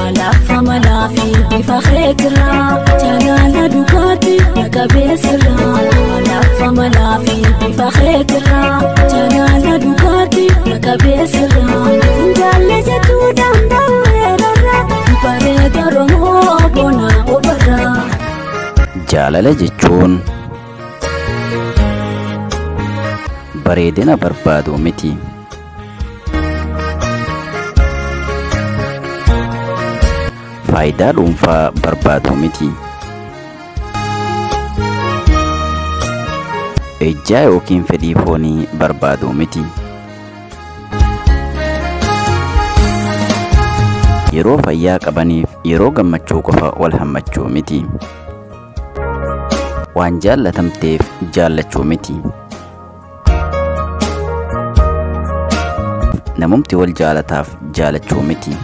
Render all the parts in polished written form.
Alaaffa malaa fi bifa keetirraa jaalala dhugaatii naqabeessirraa. Alaaffa malaa fi bifa keetirraa jaalala dhugaatii naqabeessirraa. Finjaallee jettuu danda'u bareeda Oromoo bona obarraa. Jaalala jechuun bareedina barbaaduu miti. Faayidaa dhuunfaa barbaaduu miti. Ejjaa yookiin fedhii foonii barbaaduu miti. Yeroo fayyaa qabaniif yeroo gammachuu qofa wal hammachuu miti. Waan jaallatamteef jaallachuu miti. Namumti wal jaalataaf jaalachuu miti.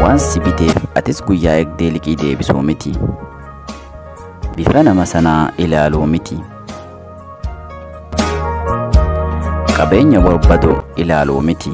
Waan si biteef atis guyyaa eegdee liqii deebisuu miti. Bifa nama sanaa ilaaluu miti. Qabeenya barbaadu ilaaluu miti.